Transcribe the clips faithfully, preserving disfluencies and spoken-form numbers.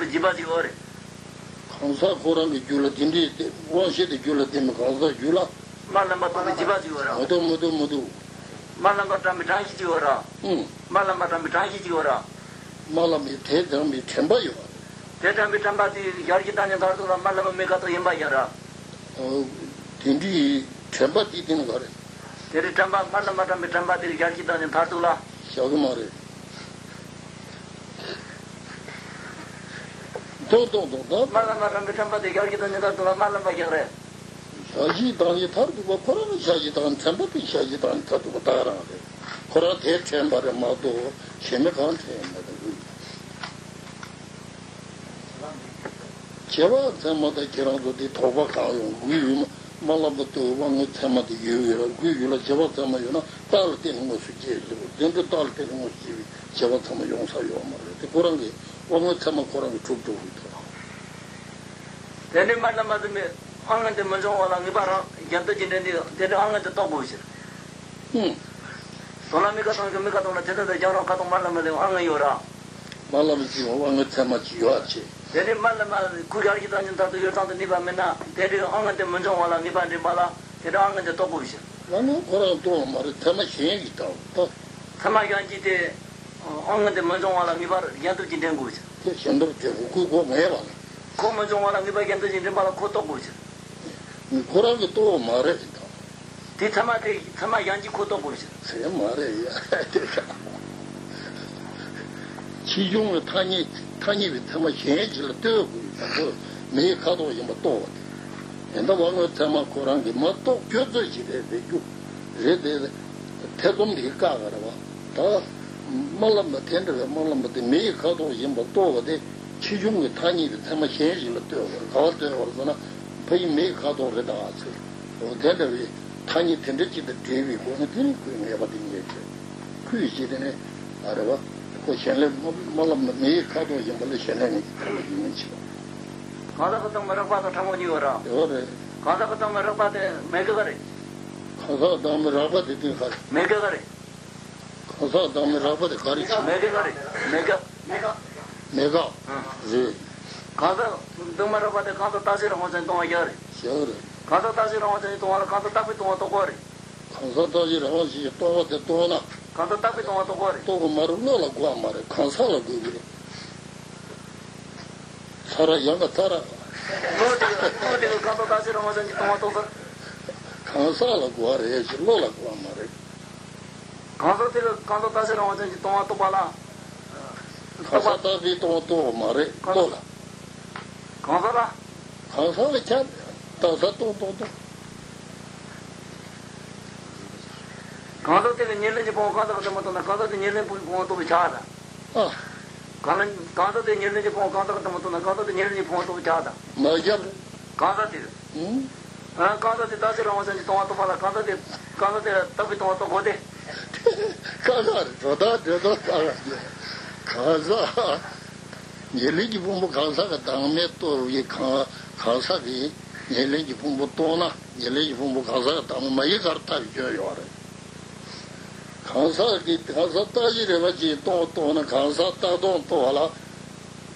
བརྒྱུད་པ་ཅིག་ཡོད་རེད། གང་ཟག་ཁོ་རང་གི་རྒྱུད་ལ་དེ་འདྲའི་དབང་ཤེས་དེ་རྒྱུད་ལ་ལྡན་པའི་གང་ཟག་རྒྱུད་ལ། དམར་ལམ་པ་དང་བརྒྱུད་པ་ཅིག་ཡོད་རེད། མི་འདུག་མི་འདུག་མི་འདུག་དམར་ལམ་པ་དྲན་པའི་དྲན་ཤེས་ཅིག་ཡོད་རེད། ཨུང་། དམར་ལམ་པ་དྲན་པའི་དྲན་ཤེས་ཅིག་ཡོད་རེད། དམར་ལམ་པའི་དེ་དྲན་པའི་དྲན་པ་ཡོད་རེད། དེ་དྲན་པའི་དྲན་པ་དེ་ཞལ་གྱིས་བཏབ་ནས་མཐར་ཐུག་ལ་དམར་ལམ་པ་མི་ཁ་ཐོག་ཡིན་པ་ཡིན་རེད། དེ་འདྲའི་དྲན་པ་དེ་དེ་ནི་ག་རེད། དེ་རིང་དྲན་པ་དམར་ལམ་པ་དྲན་པའི་དྲན་པ་དེ་ཞལ་གྱིས་བཏབ་ནས་མཐར་ཐུག་ལ། བཞག་གི་མ་རེད། ཏོག་ཏོག་ཏོག་ཏོག་དམར་ལམ་པ་དྲན་པའི་དྲན་པ་དེ་ཞལ་གྱིས་བཏབ་ནས་མཐར་ཐུག་ལ་དམར་ལམ་པ་རྒྱག་རེད། ཞལ་གྱིས་བཏབ་ནས་མཐར་ཐུག་པ་ཁོ་རང་ལ་ཞལ་གྱིས་བཏབ་ནས་དྲན་པ་དེ་ཞལ་གྱིས་བཏབ་ནས་མཐར་ཐུག་པ་ད་རང་རེད། ཁོ་རང་དེ་དྲན་པ་རེད་མ་གཏོགས་གཞན་མི་གང་དྲན་ཡོད་མ་རེད། བྱེ་བ་ཚད་མ་དང་ཁྱེད་རང་ཚོ་དེ་དོགས་པ་གང་ཡོང་དགོས་ཡོད་མ། དམར་ལམ་པ་ལྟོས་དབང་མངོན་ཚད་མ་དེ་ཡོད་ཡོད་ར་དགོས་ཡོད་ལ་བྱེ་བ་ཚད་མ་ཡོད་ན་རྟགས་ལ་བརྟེན་ནས་དངོས་སུ་སྐྱེས་ཟེར་བ་དེ་འདྲ་རྟགས་ལ་བརྟེན་ནས་དངོས་སུ་སྐྱེས་པའི་བྱེ་བ་ཚད་མ་ཡོང་ས་ཡོད་མ་རེད་དེ་ཁོ་རང་གི་དབང་མངོན་ཚད་མ་ཁོ་རང་གི་གྲུབ་འགྲོ་གི་ཐོག་དེ་ནས་དམར་ལམ་པ་དེ་མི་དབང་མངོན་དེ་མི་འབྱུང་བ་ལ་ངེས་པ་རང་རྒྱན་དུ་ཅི་འདྲེན་དེ་དེ་འདྲ་དབང་མངོན་དེ་རྟོགས་དགོས་ཕྱིར། ཨུང་། དོན་ལ་མི་ཁ་ཐོག་གི་མི་ཁ་ཐོག་ལ་དེ་ལྟར་དུ་རྒྱང་རིང་ཁ་ཐོག་དམར་ལམ་པ་ལས་དབང་མངོན་ཡོད་ར། དམར་ལམ་པ་ཅིག་དབང་མངོན་ཚད་མ་ཅིག་ཡོད་ཅེས། དེ་ནི་དམར་ལམ་པ་ཁོ་ཞལ་གྱིས་བཏབ་ནས་མཐར་ཐུག་ཡོད་ཙམ་དུ་གནས་པ་མིན་ན་དེ་འདྲའི་དབང་མངོན་དེ་མི་འབྱུང་བ་ལ་ངེས་པ་འདྲེན་པ་ལ་དེ་འདྲ་དབང་མངོན་དེ་རྟོགས་དགོས་ཤིང་། དབང་མངོན་ཁོ་རང་རྟོགས་མ་རེད་ཚད་མ་གཞན་གྱིས་བཏབ་ད། ཚད་མ་གཞན་གྱིས་དེ་དབང་མངོན་དེ་མི་འབྱུང་བ་ལ་ངེས་པར་གཞན་སྟོབས་ཀྱིས་འདྲེན་དགོས་ཤིང་། དེ་གཞན་སྟོབས་དེ་ཁོ་ཁོ་ངེས་པ་ལ། ཁོ་མི་འབྱུང་བ་ལ་ངེས་པ་གཞན་སྟོབས་ཀྱིས་འདྲེན་པ་ལ་ཁོ་རྟོགས་དགོས་ཤིང་། ཁོ་རང་གིས་རྟོགས་མ་རེད་ད། དེ་ཚད་མ་དེ་ཚད་མ་གཞན་གྱིས་ཁོ་རྟོགས་དགོས་ཤིང་། ཚད་མ་རེད་ཡ་དེ་ཤ། ཕྱིས་འབྱུང་བའི་ཐ་སྙད་ཐ་སྙད་པའི་ཚད་མ་གཞན་ཞིག་ལ་ལྟོས་དགོས་ཡོད་ཙང་ཁོ་མིའི་ཁ་དོག་ཡིན་པ་རྟོགས་པ་དེ། དེ་འདྲ་དབང་མངོན་ཚད་མ་ཁོ་རང་གིས་མ་རྟོགས་ཁྱོད་ཚོས་ཅི་རེད་རེད་རྒྱུ་རེད་དེ། ཐེ་ཚོམ་དེ་བཀག་ག་རེད་བ། ད། དམར་ལམ་པ་དེ་འདྲ་བའི་དམར་ལམ་པ་དེ་མིའི་ཁ་དོག་ཡིན་པ་རྟོགས་པ་དེ་ཕྱིས་འབྱུང་གི་ཐ་སྙད་པའི་ཚད་མ་གཞན་ཞིག་ལ་ལྟོས་པར་ག་བ་ལྟོས་པར་ཟེར་ན་ཕ་ཡི་མིའི་ཁ་དོག་རེད་ད་ཟེར། འོ་དེ་འདྲ་བའི་ཐ་སྙད་དེ་འདྲ་ཅིག་དང་འབྲེལ་བའི་སྒོ་ནས་དེ་ནི་ཁོའི་ངེས་པ་དེ་རྙེད་ཆོག་ཁོས་ཅི་དེ་ནི་ཨ་རེད་བ། ཁོ་གཞན་ལས་དམར་ལམ་པ་མིའི་ཁ་དོག་ཡིན་པ་ལས་གཞན་ལས་ངེས་ཀྱི་ཐ་སྙད་ཡིན་མིན་ཕྱེ་བ། གང་ཟག་གི་སྟེང་མི་རགས་པ་དང་ཕྲ་མོ་གཉིས་ཡོད་ར། ཡོད་རེད། གང་ཟག་གི་སྟེང་མི་རགས་པ་དེ་མེད་གི་ག་རེད། གང་ཟག་སྟེང་མི་རགས་པ་དེ་དེ་ག་རེད། མེད་གི་ག་རེད། གང་ཟག་དང་མི་རགས་པ་དེ་ག་རེ་བྱེད། མེད་གི་ག་རེད། མེད་གི་མེད་གི་མེད་ག་རེད། གང་ཟག་དང་མི་རགས་པ་དེ་གང་ཟག་རྟག་གཅིག་རང་དབང་ཅན་གྱིས་སྟོང་པ་རྒྱག་རེད། བྱ་རེད། གང་ཟག་རྟག་གཅིག་རང་དབང་ཅན་གྱིས་སྟོང་པ་ལ་གང་ཟག་རྟག་པས་སྟོང་པ་རྟོགས་པ་རེད། གང་ཟག་རྟག་གཅིག་རང་དབང་ཅན་གྱིས་སྟོང་པ་དེ་རྟོགས་ན། གང་ཟག་རྟག་པས་སྟོང་པ་རྟོགས་པ་རེད། རྟོགས་པ་མ་རེད་བློ་ལ་གོ་བ་མ་རེད་གང་ཟག་ལ་གོ་གི་རེད། ཚ་ར་ཡང་ག་ཚ་ར། བློ་དེ་གིས་བློ་དེ་གིས་གང་ཟག་རྟག་གཅིག་རང་དབང་ཅན་གྱིས་སྟོང་པ་རྟོགས་ས། གང་ཟག་ལ་གོ་བ་རེད་ཞེས་བློ་ལ་གོ་བ་མ་རེད། གང་ཟག་དེ་གིས་གང་ཟག་རྟག་གཅིག་རང་དབང་ཅན་གྱིས་སྟོང་པ་རྟོགས་པ་ལ། གང་ཟག་རྟག་པས་སྟོང་པ་རྟོགས་པ་མ་རེད་གང་བློ་ལ། གང་ཟག་ལ། གང་ཟག་ལ་ཁྱབ། རྟག་ས་སྟོང་སྟོང་སྟོང་། གང་ཟག་དེ་གིས་ཉེར་ལེན་གྱི་ཕུང་པོ་གང་ཟག་གི་དེ་མ་རྟོགས་ན་གང་ཟག་དེ་ཉེར་ལེན་ཕུང་པོའི་ཕུང་པོ་རྟོགས་པའི་ཆ་དང་། ཨ། གང་ལ་གང་ཟག་དེ་ཉེར་ལེན་གྱི་ཕུང་པོ་གང་ཟག་གི་དེ་མ་རྟོགས་ན་གང་ཟག་དེ་ཉེར་ལེན་གྱི་ཕུང་པོ་རྟོགས་པའི་ཆ་དང་། མ་ཁྱབ། གང་ཟག་དེ། ཨུང་། ཨ་གང་ཟག་དེ་རྟག་གཅིག་རང་དབང་ཅན་གྱིས་སྟོང་པ་རྟོགས་པ་ལ་གང་ཟག་དེ་གང་ཟག་དེ་རྟག་པས་སྟོང་པ་རྟོགས་དགོས་ཏེ། ཀ་ཁ་རེད་འགྲོ་སྟངས་འགྲོ་སྟངས་ཀ་ཁ་རེད། གང་ཟག་ཉེར་ལེན་གྱི་ཕུང་པོ་གང་ཟག་གི་བདག་མེད་རྟོགས་པའི་གང་གང་ཟག་གིས་ཉེར་ལེན་གྱི་ཕུང་པོ་རྟོགས་ན་ཉེར་ལེན་གྱི་ཕུང་པོ་གང་ཟག་གི་བདག་མེད་མ་ཡིན་གར་ལྟ་བའི་སྐྱོན་ཡོད་རེད། གང་ཟག་གི་གང་ཟག་རྟག་གཅིག་རེད་པ་ཅིག་རྟོགས་རྟོགས་ན་གང་ཟག་རྟག་སྟོང་རྟོགས་པ་ལ་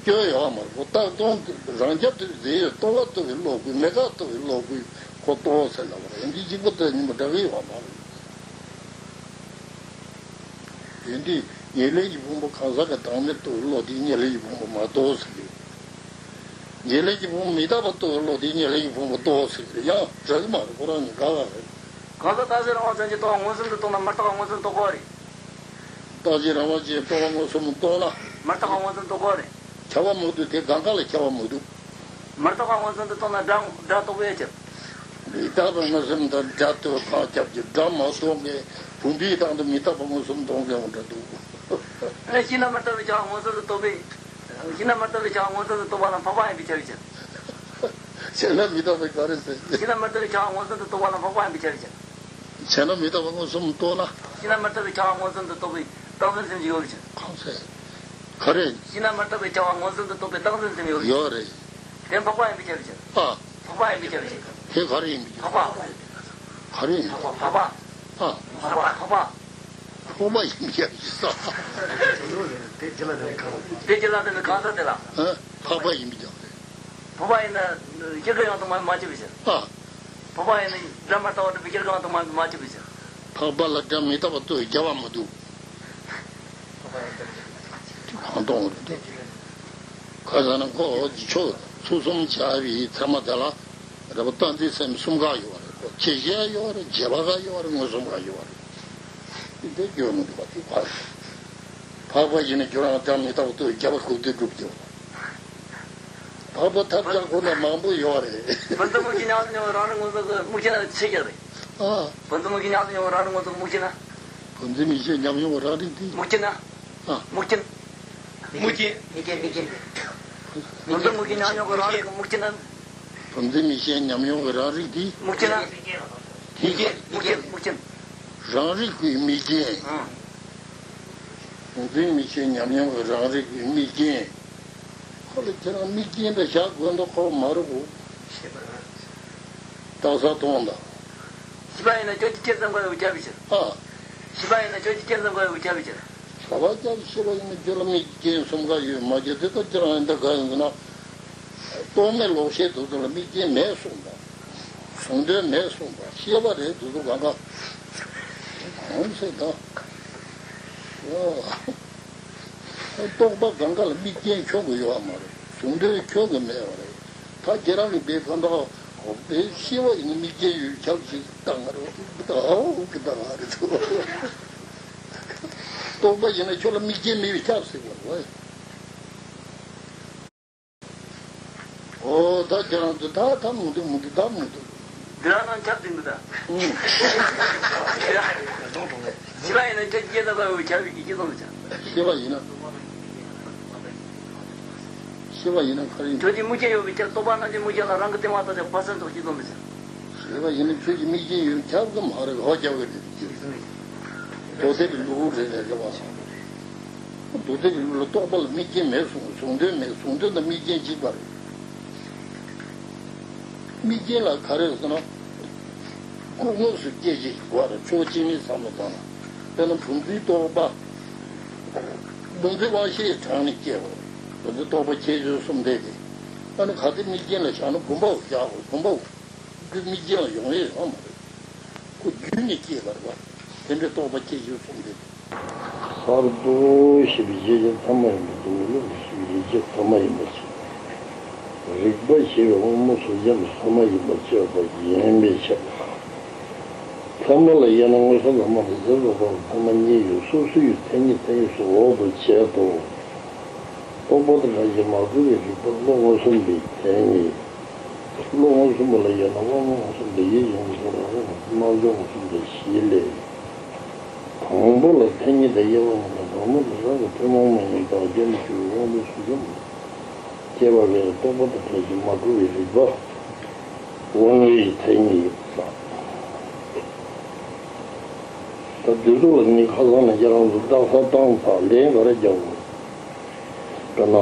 སྐྱོན་ཡོད་མ་རེད། རྟག་སྟོང་རང་རྐྱ་དུ་ཟེར་ཡོད་རྟོགས་པ་རྟོགས་པའི་བློ་ཀུན་མེད་དགག་རྟོགས་པའི་བློ་ཀུན་ཁོ་རྟོགས་ཟེར་ལབ་པ་རེད། འདི་གཅིག་པ་དང་གཉིས་པ་འདྲ་གི་ཡོད་མ་རེད། ཡོད་འདི་ཉེར་ལེན་གྱི་ཕུང་པོ་གང་ཟག་གི་བདག་མེད་རྟོགས་པའི་བློ་དེ་ཉེར་ལེན་གྱི་ཕུང་པོ་མ་རྟོགས་ཟེར་གི་ཡོད། ཉེར་ལེན་གྱི་ཕུང་པོ་མི་རྟག་པ་རྟོགས་པའི་བློ་དེ་ཉེར་ལེན་གྱི་ཕུང་པོ་རྟོགས་ཟེར་གི་ཡོད། ཡང་འདྲ་གི་མ་རེད་ཁོ་རང་གཉིས་དགག་པ་རེད། གང་ཟག་རྟག་གཅིག་རང་དབང་ཅན་གྱིས་རྟོགས་པ་མངོན་སུམ་དུ་རྟོགས་ན་མི་རྟག་པ་མངོན་སུམ་དུ་རྟོགས་པ་རེད། རྟག་གཅིག་རང་དབང་ཅན་གྱིས་རྟོགས་པ་མངོན་སུམ་དུ་རྟོགས་ན། མི་རྟག་པ་མངོན་སུམ་དུ་རྟོགས་པ་རེད། ཁྱབ་པ་མི་འདུག་དེ་གང་ག་ལ་ཁྱབ་པ་མི་འདུག་མི་རྟག་པ་མངོན་སུམ་དུ་རྟོགས་ན་སྒྲ་སྒྲ་རྟོགས་པས་ཁྱབ། མི་རྟག་པ་མངོན་སུམ་དུ་སྒྲ་རྟོགས་གང་ཁྱབ་ཀྱི་སྒྲ་མ་རྟོགས་མཁན་བུམ་པའི་སྟེང་དུ་མི་རྟག་པ་མངོན་སུམ་རྟོགས་མཁན་འདྲ་འདུག་ཨེ་ཤེས་ན་མི་རྟག་པའི་ཁྱབ་པ་མངོན་སུམ་དུ་རྟོགས་པས། ཤེས་ན་མི་རྟག་པའི་ཁྱབ་པ་མངོན་སུམ་དུ་རྟོགས་པ་ལ་འཕགས་པ་ཡིན་པས་ཁྱབ་པས་ཁྱབ། ཤེས་ན་མི་རྟག་པའི་ག་རེ་ཟེར། ཤེས་ན་མི་རྟག་པའི་ཁྱབ་པ་མངོན་སུམ་དུ་རྟོགས་པ་ལ་འཕགས་པ་ཡིན་པས་ཁྱབ་པས་ཁྱབ། བྱས་ན་མི་རྟག་པ་མངོན་སུམ་རྟོགས་ན། ཤེས་ན་མི་རྟག་པའི་ཁྱབ་པ་མངོན་སུམ་དུ་རྟོགས་པའི་རྟགས་ཟིན་སེམས་ཅིག་ཡོད་པའི་ཕྱིར། གང་ཟེར། ག་རེ། ཤེས་ན་མི་རྟག་པའི་ཁྱབ་པ་མངོན་སུམ་དུ་རྟོགས་པའི་རྟགས་ཟིན་སེམས་ཡོད་པའི་ཕྱིར། ཡོད་རེད། དེ་འཕགས་པ་ཡིན་པས་ཁྱབ་པའི་ཕྱིར། ཨ། འཕགས་པ་ཡིན་པས་ཁྱབ་པའི་ཕྱིར། དེ་ག་རེ་ཡིན་པའི་ཕྱིར། འཕགས་པ། ག་རེ་ཡིན། འཕགས་པ་འཕགས་པ། ཨ། འཕགས་པ་འཕགས་པ། འཕགས་པ་ཡིན་པས་ཁྱབ་པའི་ཕྱིར། དེ་རྒྱུད་ལ་ལྡན་པའི་གང་། དེ་རྒྱུད་ལ་ལྡན་པའི་གང་ཟག་དེ་ལ། ཨ། འཕགས་པ་ཡིན་པའི་རྒྱབ་རེད། འཕགས་པ་ཡིན་ན་སྐྱེ་རྒ་ཡང་དག་མ་མ་བྱས་པའི་ཕྱིར། ཨ། འཕགས་པ་ཡིན་ན་སྒྲ་མ་དག་པ་སྒྲུབ་པའི་སྐྱེ་རྒ་ཡང་དག་མ་མ་བྱས་པའི་ཕྱིར། འཕགས་པ་ལ་སྒྲ་མི་རྟག་པ་ལྟོས་རྒྱབ་པ་མི་འདུག་གང་གཏོང་རེད་འདུག་ཁ་སང་ན་ཁོ་ཆོས་ཚུལ་གསུམ་བྱ་བའི་ཚད་མ་དེ་ལ་རེད་པ། རྟག་འཛིན་སེམས་གསུམ་ཀ་ཡོད་རེད། ཁོ་ཆེ་ཤས་ཡོད་རེད། རྒྱས་པ་ཀ་ཡོད་རེད། མངོན་སུམ་ཀ་ཡོད་རེད། འདི་སྐྱོན་མི་འདུག་པ། དེ་ཕར། འཕགས་པ་ཡིན་ན་ཁྱོད་རང་སྒྲ་མི་རྟག་པ་ལྟོས་རྒྱབ་པ་གུག་ཏུ་སྒྲུབ་ཀྱི། འཕགས་པ་ཐབས་ཆག་ཁོ་ན་མང་པོ་ཡོད་རེད། བུམ་འཛིན་མིག་ཤེས་ཉམས་སུ་མྱོང་བའི་རང་རིག་མངོན་རྟོགས་ཀྱི་དམིགས་རྐྱེན་ཆེ་རྒྱག་རེད། ཨ། བུམ་འཛིན་མིག་ཤེས་ཉམས་སུ་མྱོང་བའི་རང་རིག་མངོན་རྟོགས་ཀྱི་དམིགས་རྐྱེན་ན། བུམ་འཛིན་མིག་ཤེས་ཉམས་མྱོང་གི་རང་རིག་དེ། དམིགས་རྐྱེན་ན། ཨ། དམིགས་རྐྱེན། དམིགས་རྐྱེན། དམིགས་རྐྱེན། དམིགས་རྐྱེན། བུམ་འཛིན་མིག་ཤེས་ཉམས་མྱོང་གི་རང་རིག་གི་དམིགས་རྐྱེན་ན། བུམ་འཛིན་མིག་ཤེས་ཉམས་མྱོང་གི་རང་རིག་དེ། དམིགས་རྐྱེན་ན། དམིགས་རྐྱེན། དམིགས་རྐྱེན། དམིགས་རྐྱེན། རང་རིག་གི་དམིགས་རྐྱེན། ཨང་། བུམ་འཛིན་མིག་ཤེས་ཉམས་མྱོང་གི་རང་རིག་གི་དམིགས་རྐྱེན། ཁོ་ལ་ཁྱེད་རང་དམིགས་རྐྱེན་དུ་བཞག་དགོས་མདོག་ཁོ་མ་རུ་གོ། རྟགས་གསལ་མཐོང་དང་། ཤེས་པ་ཡིན་ན་ཁྱོད་ཀྱི་ཁྱེད་ཙམ་ག་ཡོད་ཁྱབ་པའི་ཕྱིར། ཨ། ཤེས་པ་ཡིན་ན་ཁྱོད་ཀྱི་ཁྱེད་ཙམ་ག་ཡོད་ཁྱབ་པའི་ཕྱིར། ཤེས་པ་ཁྱབ་ཤེས་པ་ཡིན་ན་ཁྱོད་ལ་དམིགས་རྐྱེན་གསུམ་ཀ་ཡོད་མ་ཁྱབ་དེ་ལྟར་ཁྱེད་རང་ཡིན་ད་ག་ཡིན་ཟེར་ན། རྟོག་མེད་ལོག་ཤེས་དེ་ཚོ་ལ་དམིགས་རྐྱེན་མེད་གསུངས་དང་། གཟུང་དོན་མེད་གསུངས་དང་། ཤེས་པ་རེད་དེ་ཚོ་གང་ག་གང་ཟེར་དང་། རྟོག་པ་གང་ག་ལ་དམིགས་རྐྱེན་ཁྱོན་གྱིས་ཡོད་པ་མ་རེད། གཟུང་དོན་ཁྱོན་གྱིས་མེད་པ་རེད། ད་ཁྱེད་རང་གིས་དཔེ་ཕན་ཐོགས་དཔེ་ཤེས་པ་ཡིན་ན་དམིགས་རྐྱེན་ཡོད་ཁྱབ་ཞིག་བཏང་ང་རེད། ཨོ་གི་བཏང་ང་རེད་དོ། རྟོག་པ་ཡིན་ན་ཁྱོད་ལ་དམིགས་རྐྱེན་མེད་པའི་ཁྱབ་ཟེར་བ་རེད། ཨོ་ད་ཁྱེད་རང་ཚོ་ད་ད་མུ་མཐུད་མུ་མཐུད་ད་མུ་མཐུད། འདི་རང་ནང་ཁྱབ་ཟིན་འདུག་ད། ཨུ། ཤེས་པ་ཡིན་ན་ཁྱོད་སྐྱེ་ད་ལྟ་བའི་ཁྱབ་པའི་སྐྱེ་ཙམ་བྱ། ཤེས་པ་ཡིན་ན། ཤེས་པ་ཡིན་ན་ཁ་རིང་། ཁྱོད་ཀྱི་དམིགས་རྐྱེན་ཡོད་པའི་ཕྱིར་རྟོག་པ་རྣམས་ཀྱི་དམིགས་རྐྱེན་ལ་རང་གི་དེ་མ་ཐག་ཀྱང་ཕར་སེམས་ཙམ་སྐྱེ་ཙམ་མི་བྱ། ཤེས་པ་ཡིན་ན་ཁྱོད་ཀྱི་དམིགས་རྐྱེན་ཡོད་ཁྱབ་གི་མ་རེད། ཧོ་ཁྱབ་གི་རེད། མདོ་སྡེ་གི་ལུགས་རེད་རེད་རེད་བ། མདོ་སྡེ་གི་ལུགས་ལ་རྟོག་པ་ལ་དམིགས་རྐྱེན་མེད་གསུངས། གཟུང་དོན་མེད། གཟུང་དོན་དང་དམིགས་རྐྱེན་གཅིག་པ་རེད། དམིགས་རྐྱེན་ལ་ག་རེ་ཟེར་ན། སྐུ་དངོས་སུ་སྐྱེ་བྱེད་ཀྱི་དགོས་རེད། ཕྱོགས་གཅིག་ནས་བསམ་བློ་བཏང་ན། དཔེར་ན་བུམ་འཛིན་རྟོག་པ། བུམ་འཛིན་དབང་ཤེས་དྲངས་ནས་སྐྱེ་བ་རེད། བུམ་འཛིན་རྟོག་པ་ཁྱད་ཆོས་གསུམ་ལྡན་དེ། ཨ་ནི་ག་དེ་དམིགས་རྐྱེན་ལ་བཞག་ན་བུམ་པ་བཞག་དགོས། བུམ་པ། དེ་དམིགས་རྐྱེན་ལ་ཡོང་ཡས་ཡོད་མ་རེད། ཁོ་རྒྱུད་ནས་སྐྱེས་པ་རེད་པ། དེ་འདྲའི་རྟོག་པ་ཁྱད་ཆོས་གསུམ་ལྡན་དེ། གསར་དུ་ཤེས་པའི་ཤེས་བྱ་ཐ་མ་ཡིན་པ་དང་། མི་རྟག་པའི་ཤེས་པའི་ཤེས་བྱ་ཐ་མ་ཡིན་པ་བྱས། རིག་པ་ཞེས་པའི་དབང་པོ་གཟུགས་ཅན་པོ་ཐ་མ་ཡིན་པ་བཅས་པ་ཡིན་པའི་ཕྱིར། ཐ་མ་ལ་དབྱེ་ན་མངོན་སུམ་ཐ་མ་དང་རྗེས་སུ་དཔག་པའི་ཐ་མ་གཉིས་ཡོད། སོ་སོའི་མཚན་ཉིད་མཚན་ཉིད་སོགས་འོག་ཏུ་འབྱེད་དོ། རྟོག་པ་དང་བྲལ་ཞིང་མ་གྲུབ་པའི་རིག་པ་བློ་མངོན་སུམ་པའི་མཚན་ཉིད། བློ་མངོན་སུམ་པ་ལ་དབྱེ་ན་དབང་པོ་མངོན་སུམ་དང་ཡིད་གཞུང་མངོན་སུམ་རང་རིག་རྣམ་གཞག་མངོན་སུམ་དང་བཞི་ལས། དང་པོ་ལ་མཚན་ཉིད་དང་དབྱེ་བ་མེད་ལ། དང་པོ་ནི་རང་གི་ཐུན་མོང་མ་ཡིན་པའི་བདག་རྐྱེན་དུ་གྱུར་པའི་དབང་པོ་གཟུགས་ཅན་པོ་སྐྱེ་བ་ལས་རྟོག་པ་དང་བྲལ་ཞིང་མ་གྲུབ་པའི་རིག་པ་དབང་པོའི་མཚན་ཉིད་ཡིན་པ། ད་འདི་ཚོ་ལ་ནི་ཁ་སང་ནས་ཁྱེད་རང་ཚོ་རྟགས་གསལ་བཏང་ཚར། ལན་ག་རེ་རྒྱག་དགོས། དཔེར་ན།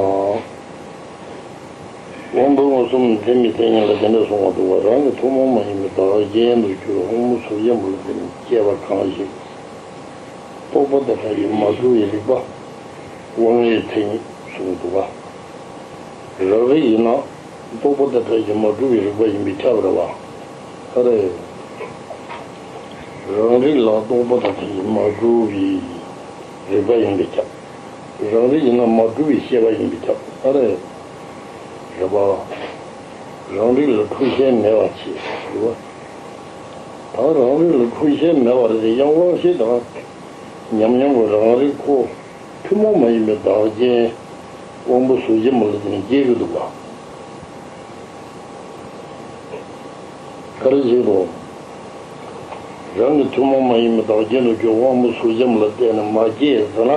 དབང་པོ་མངོན་སུམ་མཚན་མེད་མཚན་ཉིད་ལ་དེ་འདྲ་གསུངས་པ་འདུག་པ། རང་གི་ཐུན་མོང་མ་ཡིན་པའི་བདག་རྐྱེན་དུ་གྱུར་པའི་དབང་པོ་གཟུགས་ཅན་པོ་ལ་བརྟེན་ནས་སྐྱེ་བ་གང་ཞིག་རྟོག་པ་དང་བྲལ་ཞིང་མ་གྲུབ་པའི་རིག་པ་དབང་པོའི་མཚན་ཉིད་གསུངས་འདུག་པ། རང་རིག་ཡིན་ན་རྟོག་པ་དང་བྲལ་ཞིང་མ་གྲུབ་པའི་རིག་པ་ཡིན་པས་ཁྱབ་རེད་པ། ག་རེ། རང་རིག་ལ་རྟོག་པ་དང་བྲལ་ཞིང་མ་གྲུབ་པའི་རིག་པ་ཡིན་པས་ཁྱབ། རང་རིག་ཡིན་ན་མ་གྲུབ་པའི་ཤེས་པ་ཡིན་པས་ཁྱབ། ཨ་རེ། རེད་པ། རང་རིག་ལ་འཁྲུལ་ཤེས་མེད་པ་བྱས། རེད་པ། ད་རང་རིག་ལ་འཁྲུལ་ཤེས་མེད་པ་རེད་དེ། ཡང་དབང་ཤེས་དང་ཉམས་མྱོང་གི་རང་རིག་ཁོ་ཐུན་མོང་མ་ཡིན་པའི་བདག་རྐྱེན་དབང་པོ་གཟུགས་ཅན་པོ་ལ་བརྟེན་ནས་སྐྱེ་གི་འདུག་པ། ག་རེ་བྱེད་དོ། རང་གི་ཐུན་མོང་མ་ཡིན་པའི་བདག་རྐྱེན་དུ་གྱུར་དབང་པོ་གཟུགས་ཅན་པོ་ལ་བརྟེན་ནས་མ་སྐྱེས་ཟེར་ན།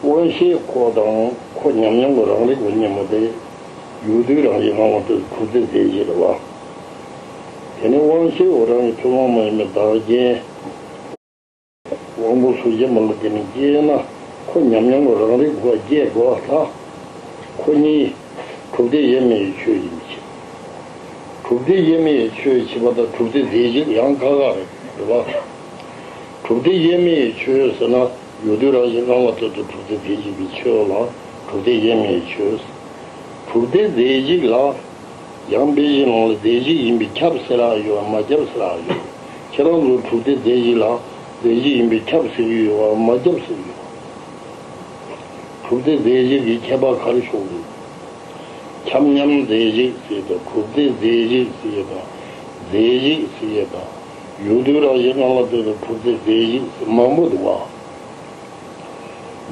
དབང་ཤེས་ཁོ་དང་ཁོ་ཉམས་མྱོང་གི་རང་རིག་པ་གཉིས་པོ་དེ་ཡུལ་དུས་རང་བཞིན་སྣང་བ་དེ་གྲུབ་ཚེ་རྫས་གཅིག་རེད་པ། དེ་ནི་དབང་ཤེས་འོ་རང་གི་ཐུན་མོང་མ་ཡིན་པའི་བདག་རྐྱེན། དབང་པོ་གཟུགས་ཅན་པོ་ལ་བརྟེན་ནས་སྐྱེས་ན། ཁོ་ཉམས་མྱོང་གི་རང་རིག་གོ་སྐྱེ་དགོས་པ་དང་། ཁོ་གཉིས་གྲུབ་བདེ་དབྱེར་མེད་ཀྱི་ཆོས་ཡིན་པའི་ཕྱིར། གྲུབ་བདེ་དབྱེར་མེད་ཀྱི་ཆོས་བྱེད་པ་དང་གྲུབ་བདེ་རྫས་གཅིག་ཡང་ཁག་ཁག་རེད། རེད་པ། གྲུབ་བདེ་དབྱེར་མེད་ཀྱི་ཆོས་ཟེར་ན། ཡུལ་དུས་རང་བཞིན་སྣང་བ་ལྟར་དུ་གྲུབ་ཚེ་རྫས་གཅིག་པའི་ཆོས་ལ་གྲུབ་བདེ་དབྱེར་མེད་ཀྱི་ཆོས། གྲུབ་མཐའི་རྫས་གཅིག་ལ། ཡང་དཔེ་གཞི་ནང་ལ་རྫས་གཅིག་ཡིན་པས་ཁྱབ་ཟེར་ཡག་ཡོད་པ་མ་ཁྱབ་ཟེར་ཡག་ཡོད། ཁྱེད་རང་ཚོ་གྲུབ་མཐའི་རྫས་གཅིག་ལ་རྫས་གཅིག་ཡིན་པས་ཁྱབ་ཟེར་གྱི་ཡོད་པ་མ་ཁྱབ་ཟེར་གྱི་ཡོད། གྲུབ་མཐའི་རྫས་གཅིག་གི་ཁྱད་པར་ག་རེ་ཤོད་དགོས། ཁྱབ་མཉམ་རྫས་གཅིག་ཟེར་དང་གྲུབ་མཐའི་རྫས་གཅིག་ཟེར་དང་། རྫས་གཅིག་ཟེར་དང་། ཡུལ་དུས་རང་བཞིན་གང་ལ་ལྟོས་དང་གྲུབ་མཐའི་རྫས་གཅིག་ཟེར་མང་པོ་འདུག་བ།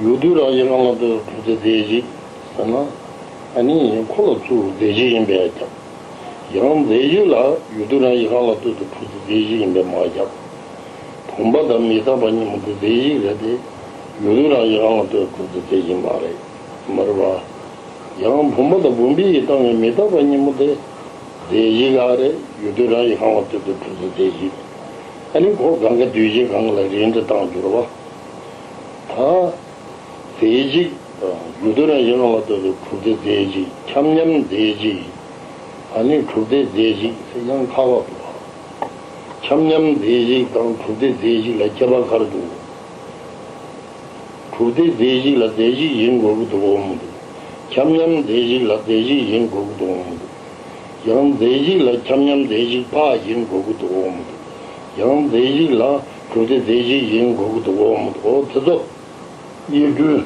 ཡུལ་དུས་རང་བཞིན་གང་ལ་ལྟོས་དང་གྲུབ་མཐའི་རྫས་གཅིག་ཟེར་ན། ཨ་ནི་ཁོ་ལ་ཚུར་རྫས་གཅིག་ཡིན་པས་ཁྱབ། ཡང་རྫས་གཅིག་ལ་ཡུལ་དུས་རང་བཞིན་གང་ལ་ལྟོས་དང་གྲུབ་མཐའི་རྫས་གཅིག་ཡིན་པས་མ་ཁྱབ། བུམ་པ་དང་མི་རྟག་པ་གཉིས་པོ་དེ་རྫས་གཅིག་རེད་དེ། ཡུལ་དུས་རང་བཞིན་གང་ལ་ལྟོས་དང་གྲུབ་མཐའི་རྫས་གཅིག་མ་རེད། མ་རེད་བ། ཡང་བུམ་པ་དང་བུམ་པའི་ཡུལ་དང་མི་རྟག་པ་གཉིས་པོ་དེ་རྫས་གཅིག་ག་རེད། ཡུལ་དུས་རང་བཞིན་གང་ལ་ལྟོས་དང་གྲུབ་མཐའི་རྫས་གཅིག་ཨ་ནི་ཁོ་གང་ག་དུས་གཅིག་གང་ག་ལ་རིགས་འགྲེ་བཏང་འགྱུར་བ། ད། རྫས་གཅིག་ཡུལ་དུས་རང་བཞིན་གང་ལ་ལྟོས་དང་གྲུབ་མཐའི་རྫས་གཅིག་ཁྱབ་མཉམ་རྫས་གཅིག་ཨ་ནི་གྲུབ་མཐའི་རྫས་གཅིག་ཟེར་ཡང་ཁག་པ་འདུག་ཁྱབ་མཉམ་རྫས་གཅིག་དང་གྲུབ་མཐའི་རྫས་གཅིག་ལ་ཁྱད་པར་ག་རེ་འདུག་གྲུབ་མཐའི་རྫས་གཅིག་ལ་རྫས་གཅིག་ཡིན་དགོས་ཀྱི་འདུག་འོ་མི་འདུག་ཁྱབ་མཉམ་རྫས་གཅིག་ལ་རྫས་གཅིག་ཡིན་དགོས་ཀྱི་འདུག་འོ་མི་འདུག་ཡང་རྫས་གཅིག་ལ་ཁྱབ་མཉམ་རྫས་གཅིག་ཕར་ཡིན་དགོས་ཀྱི་འདུག་འོ་མི་འདུག་ཡང་རྫས་གཅིག་ལ་གྲུབ་མཐའི་རྫས་གཅིག་ཡིན་དགོས་ཀྱི་འདུག་འོ་མི་འདུག་འོ་དེ་ཚོ། ཡིག་འབྲུ།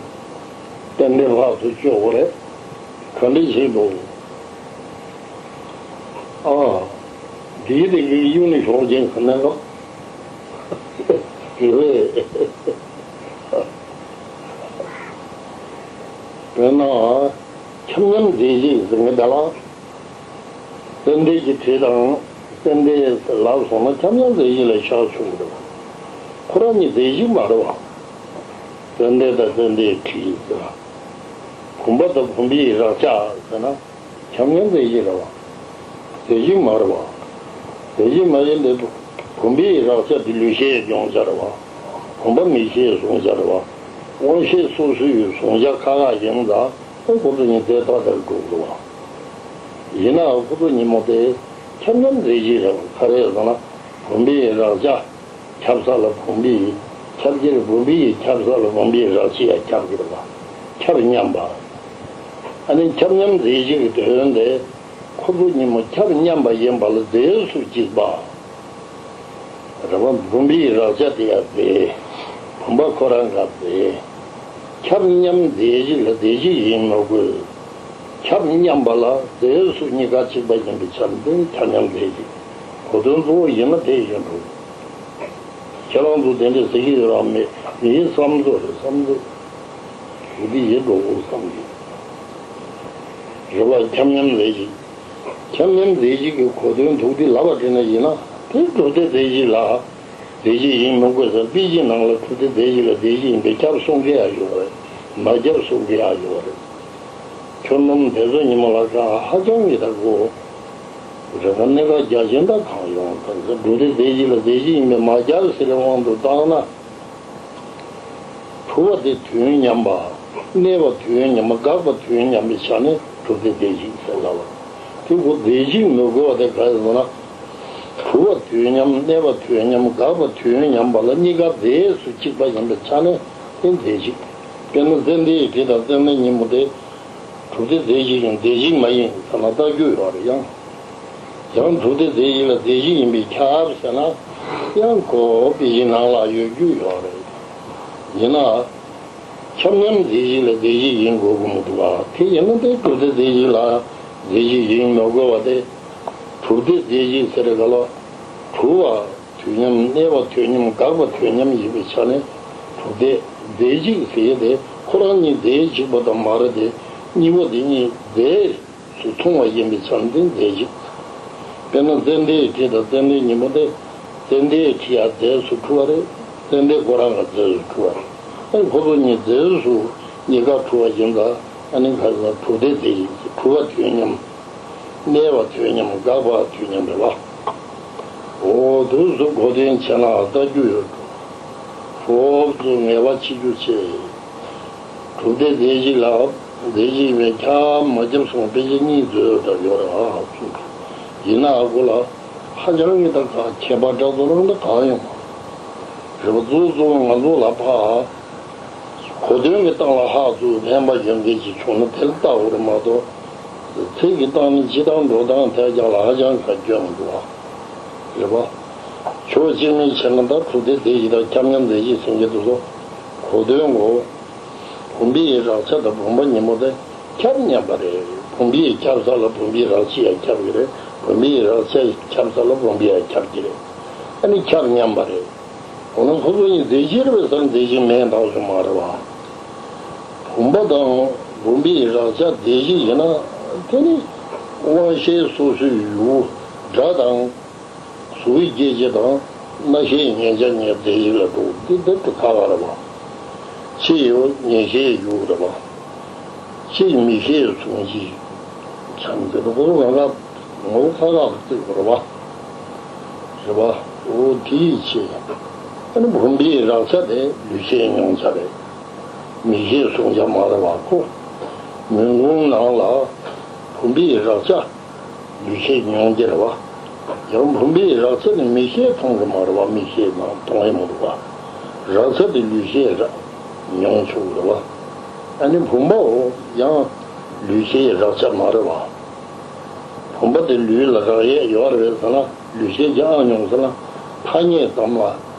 རྟེན་འབྲེལ་ཕར་ཚུར་གཅོད་དགོས་རེད། ག་འདྲ་བྱེད་འདུག་ཨ། འདིའི་སྟེང་གི་གཡུག་ནས་ཞོག་ཅིང་ཟེར་ན་ལོ། རེད་པས། དཔེར་ན། ཁྱབ་མཉམ་རྫས་གཅིག་ཟེར་མཁན་དེ་ལ། ཙན་དན་གྱི་དྲི་དང་། ཙན་དན་ལབ་སོང་ན་ཁྱབ་མཉམ་རྫས་གཅིག་ལ་ཆགས་ཆོག་གི་རེད་བ། ཁོ་རང་གཉིས་རྫས་གཅིག་མ་རེད་བ། ཙན་དན་དང་ཙན་དན་གྱི་དྲི་ཟེར་བ། བུམ་པ་དང་བུམ་པའི་རེག་བྱ་ཟེར་ན། ཁྱབ་མཉམ་རྫས་གཅིག་རེད་བ། རྫས་གཅིག་མ་རེད་བ། རྫས་གཅིག་མ་ཡིན་ཏེ། བུམ་པའི་རེག་བྱ་དེ་ལུས་ཤེས་སྦྱོང་བྱ་རེད་བ། བུམ་པ་མིག་ཤེས་གཟུང་བྱ་རེད་བ། དབང་ཤེས་སོ་སོའི་གཟུང་བྱ་ཁག་ཁག་ཡིན་ཙང་ཁོ་ཚོ་གཉིས་རྫས་ཐ་དད་འགྲོ་གི་རེད་བ། ཡིན་ནའང་ཁོ་ཚོ་གཉིས་མོ་དེ་ཁྱབ་མཉམ་རྫས་གཅིག་རེད་བ། ག་རེ་ཟེར་ན། བུམ་པའི་རེག་བྱ། ཁྱབ་ས་ལ་བུམ་པའི། ཁྱབ་ཕྱིར་བུམ་པའི་ཁྱབ་ས་ལ་བུམ་པའི་རེག་བྱའི་ཡང་ཁྱབ་ཀྱི་རེད་བ། ཁྱབ་མཉམ་པ། ཨ་ནི་ཁྱབ་མཉམ་རྫས་གཅིག་གི་དོན་དེ། ཁོ་ཚོ་གཉིས་མོ་ཁྱབ་མཉམ་པ་ཡིན་པ་ལ་རྫས་སུ་གཅིག་པ། རེད་བ། བུམ་པའི་རེག་བྱ་དེ་ཡང་རྫས། བུམ་པ་ཁོ་རང་ག་རྫས། ཁྱབ་མཉམ་རྫས་གཅིག་ལ་རྫས་གཅིག་ཡིན་མི་དགོས། ཁྱབ་མཉམ་པ་ལ་རྫས་སུ་གཉིས་ཀ་གཅིག་པ་ཡིན་པའི་ཆ་ནས་ཁྱབ་མཉམ་རྫས་གཅིག་གོ་དོན་གཙོ་བོ་ཡིན་ན་དེ་ཡིན་འགྲོ། ཁྱེད་རང་ཚོ་དེ་འདྲ་ཟེར་གྱི་ཡོད་རང་མེད། མིའི་བསམ་ཚུལ་རེད་བསམ་ཚུལ། དེ་འདི་ཡིན་འགྲོ་འོ་བསམ་གྱི། རེད་བ། ཁྱབ་མཉམ་རྫས་གཅིག་ཁྱབ་མཉམ་རྫས་གཅིག་གི་གོ་དོན་ཐུག་དེ་ལབ་པ་དྲན་ན་ཡིན་ན་དེ་གྲུབ་མཐའི་རྫས་གཅིག་ལ། རྫས་གཅིག་ཡིན་མི་དགོས་ཟེར། དཔེ་ཆའི་ནང་ལ་གྲུབ་མཐའི་རྫས་གཅིག་ལ་རྫས་གཅིག་ཡིན་པས་ཁྱབ་གསུང་མཁན་ཡང་ཡོད་རེད། མ་ཁྱབ་གསུང་མཁན་ཡང་ཡོད་རེད། ཁྱོད་རྣམས་དེ་ཚོ་ཉི་མ་ལ་ཁ་ཧ་ཅང་གི་ད་གོ། རེ་བ་གནད་འགག་རྒྱ་ཆེན་ད་གང་ཡོང་ད་གྲུབ་མཐའི་རྫས་གཅིག་ལ་རྫས་གཅིག་ཡིན་པས་མ་ཁྱབ་ཟེར་བའི་དབང་དུ་བཏང་ན། གྲུབ་པ་དེ་དུས་མཉམ་པ། གནས་པ་དུས་མཉམ་པ། འགག་པ་དུས་མཉམ་པའི་ཆ་ནས་གྲུབ་མཐའི་རྫས་གཅིག་ཟེར་ལབ་པ། དེ་གོ་རྫས་གཅིག་མི་དགོས་པ་དེ་ག་རེ་ཟེར་ན། གྲུབ་པ་དུས་མཉམ། གནས་པ་དུས་མཉམ། འགག་པ་དུས་མཉམ་པ་ལ་གཉིས་ཀ་རྫས་སུ་གཅིག་པ་ཡིན་པའི་ཆ་ནས་དེ་རྫས་གཅིག་དཔེར་ན་ཙན་དན་གྱི་དྲི་དང་ཙན་དན་གཉིས་པོ་དེ། གྲུབ་མཐའི་རྫས་གཅིག་ཡིན་རྫས་གཅིག་མ་ཡིན་ཟེར་ན་ལྟ་རྒྱུ་ཡོད་རེད་ཡང་། ཡང་གྲུབ་མཐའི་རྫས་གཅིག་ལ་རྫས་གཅིག་ཡིན་པས་ཁྱབ་ཟེར་ན། ཡང་ཁོ་དཔེ་གཞི་ནང་ལ་ཡོད་རྒྱུ་ཡོད་རེད། ཡིན་ན། ཁྱབ་མཉམ་རྫས་གཅིག་ལ་རྫས་གཅིག་ཡིན་དགོས་ཀྱི་མི་འདུག་ག་དེ་ཡིན་ན་དེ་གྲུབ་མཐའི་རྫས་གཅིག་ལ་རྫས་གཅིག་ཡིན་མི་དགོས་པ་དེ། གྲུབ་མཐའི་རྫས་གཅིག་ཟེར་ག་ལ། གྲུབ་པ་དུས་མཉམ། གནས་པ་དུས་མཉམ། འགག་པ་དུས་མཉམ་ཡིན་པའི་ཆ་ནས་གྲུབ་མཐའི་རྫས་གཅིག་ཟེར་ཡས་དེ་ཁོ་རང་གཉིས་རྫས་གཅིག་པ་དང་མ་རེད་དེ། གཉིས་པོ་དེ་གཉིས་རྫས་སུ་མཚུངས་པ་ཡིན་པའི་ཆ་ནས་དེ་རྫས་གཅིག་དཔེར་ན་ཙན་དན་གྱི་དྲི་དང་ཙན་དན་གཉིས་པོ་དེ། ཙན་དན་གྱི་དྲི་ཡང་རྫས་སུ་གྲུབ་པ་རེད། ཙན་དན་ཁོ་རང་ཡང་རྫས་སུ་གྲུབ་པ་རེད། ཨ་ནི་ཁོ་ཚོ་གཉིས་རྫས་སུ་གཉིས་ཀ་གྲུབ་པ་ཡིན་ཙང་ཨ་ནི་ག་རེ་ཟེར་གྲུབ་མཐའི་རྫས་གཅིག་གྲུབ་པ་དུས་མཉམ། གནས་པ་དུས་མཉམ། འགག་པ་དུས་མཉམ་རེད་བ། འོ་དུས་སུ་གོ་དོན་ཆེ་ན་ལྟ་རྒྱུ་ཡོད་འགྲོ། ཧོབ་ཏུ་ངེས་པ་ཆེ་རྒྱུ་ཆེ། གྲུབ་མཐའི་རྫས་གཅིག་ལ་རྫས་གཅིག་མེད་ཁྱབ་མ་ཁྱབ་གསུངས་དཔེ་ཆ་གཉིས་མཛོད་འདྲ་ཡོད་རེད་ཨ་ཁུ། ཡིན་ན་ཨ་ཁུ་ལ་ཧ་ཅང་གི་ད་ག་ཁྱད་པར་འདྲ་ཚོ་རང་ད་གང་ཡོང་མ་རེད་པ། གཙོ་བོ་ང་ཚོ་ལ་ཕ་གོ་དོན་གྱི་སྟེང་ལ་ཧ་ཚུགས་ཕན་པ་ཡོང་མཁན་ཅིག་བྱུང་ན་དེ་ལ་ལྟ་དགོས་རེད་མ་གཏོགས། ཚིག་གི་སྟངས་ནི་སྤྱི་དང་འགྲོ་སྟངས་ཐད་ཀྱང་ལ་ཧ་ཅང་ཁ་སྐྱོན་འདུག་བ། རེད་བ། ཕྱོགས་གཅིག་ནས་བྱས་ན་ད་དྲུག་སྡེ་དེ་ཡི་དང་ཁྱབ་མཉམ་རྫས་གཞི་ཟེར་གྱི་འདུག་སོ། གོ་དོན་གོ། བུམ་པའི་རེག་བྱ་དང་བུམ་པ་གཉིས་པོ་དེ་ཁྱབ་མཉམ་པ་རེད། བུམ་པའི་ཁྱབ་ས་ལ་བུམ་པའི་རེག་བྱ་ཡང་ཁྱབ་ཀྱི་རེད། བུམ་པའི་རེག་བྱ་ཁྱབ་ས་ལ་བུམ་པའི་ཡང་ཁྱབ་ཀྱི་རེད། ཨ་ནི་ཁྱབ་མཉམ་པ་རེད། འོ་ན་ཁོ་ཚོ་གཉིས་རྫས་གཞི་རེད་པས་ཟེར་ན་རྫས་གཞི་མིན་འདུག་སོ་མ་རེད་བ། བུམ་པ་དང་བུམ་པའི་རེག་བྱ་རྫས་གཞི་ཡིན་ན་དེ་ནི་དབང་ཤེས་སོ་སོའི་ཡུལ་སྒྲ་དང་། གཟུགས་སྐྱེ་མཆེད་དང་རྣ་ཤེས་མཉན་བྱ་གཉིས་རྫས་གཞི་ལ་འགྲོ། དེ་དེ་ལྟར་ཁག་ཁག་རེད་བ། གཅིག་ཡོད་མཉན་ཤེས་ཡུལ་རེད་བ། གཅིག་མིག་ཤེས་གཟུགས་གཞི། ཆ་མི་འདི་ལ་ཁོ་ཚོ་ང་ཁ་ངོ་བོ་ཁག་ཁག་ཏུ་ཡོད་རེད་བ། རེད་བ། འོ་དེའི་ཕྱིར། ཨ་ནི་བུམ་པའི་རེག་བྱ་དེ་ལུས་ཤེས་མྱོང་བྱ་རེད། མིག་ཤེས་གཟུང་བྱ་མ་རེད་བ་ཁོ། མུན་ཀུན་ནང་ལ་བུམ་པའི་རེག་བྱ་ལུས་ཤེས་མྱོང་རྒྱུ་རེད་བ། ཡང་བུམ་པའི་རེག་བྱ་ནི་མིག་ཤེས་མཐོང་གི་མ་རེད་བ། མིག་ཤེས་ནང་མཐོང་ཡི་མི་འདུག་བ། རེག་བྱ་དེ་ལུས་ཤེས་རེད། མྱོང་ཆོག་གི་རེད་བ། ཨ་ནི་བུམ་པའོ་ཡང་ལུས་ཤེས་རེག་བྱ་མ་རེད་བ། བུམ་པ་དེ་ལུས་ལ་རག་ཡས་ཡོད་རེད་ཟེར་ན་ལུས་ཤེས་ཀྱིས་ཨང་མྱོང་ཟེར་ན་ཐ་སྙད་ཙམ་ལ་